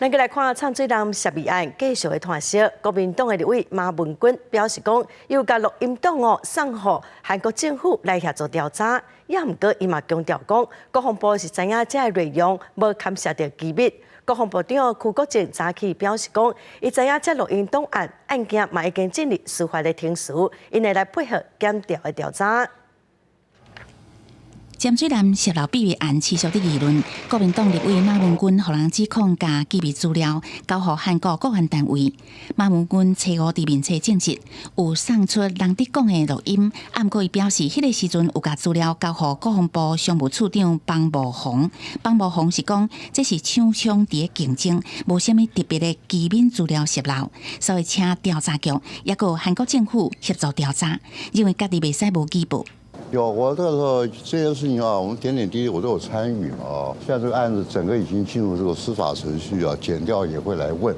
咱閣來看汩水南泄密案繼續的拖息，國民黨的立委馬文君表示講，有共錄音檔哦送予韓國政府來協助調查，也毋過伊嘛強調講，國防部是知影這个內容無牽涉著機密。國防部長邱國正早起表示講，伊知影這錄音檔案案件嘛已經進入司法的程序，𪜶會來配合檢調的調查。潛水艦洩漏秘密案持續佇議論，國民黨立委馬文君予人指控共機密資料交予韓國國安單位。馬文君初五佇面冊證實有送出人佇講的錄音，毋過伊表示，彼個時陣有共資料交予國防部商務次長方慕宏。方慕宏是講這是廠商佇咧競爭，無啥物特別的機密資料洩漏，所以請調查局抑閣韓國政府協助調查，認為家己袂使無舉報。有，我這個時候這件事情啊，我們點點滴滴我都有參與嘛。啊，現在這個案子整個已經進入這個司法程序啊，檢調也會來問，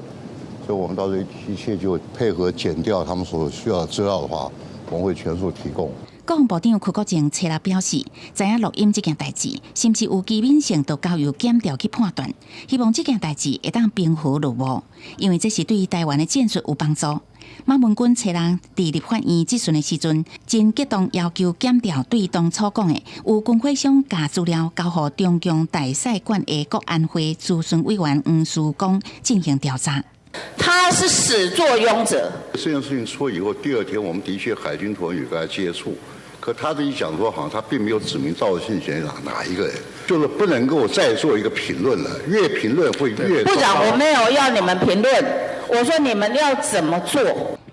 所以我們到時候一切就配合檢調他們所需要的資料的話，我們會全數提供。國防部長邱國正初六表示，知影錄音這件代誌是毋是有機密性，都交由檢調去判斷。希望這件代誌會當平和落幕，因為這是對台灣的戰術有幫助。馬文君初六佇立法院質詢的時陣，真激動要求檢調對當初講的有軍火商共資料交予中共大使館的國安會諮詢委員黃思光進行調查。他是始作俑者。這件事情出以後，第二天我們的確海軍同仁有跟他接觸，可他自己講說，好像他並沒有指名道姓寫哪一個人，就是不能夠再做一個評論了，越評論會越。部長，我沒有要你們評論，我說你們要怎麼做？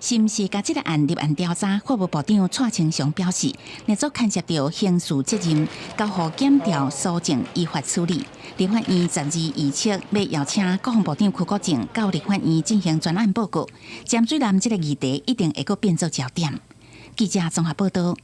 是毋是共這個案立案調查？法務部長蔡清祥表示，若做牽涉著刑事責任，交予檢調搜證依法處理。立法院十二預測欲邀請國防部長邱國正到立法院進行專案報告。潛水艦這個議題一定會閣變做焦點。記者綜合報道。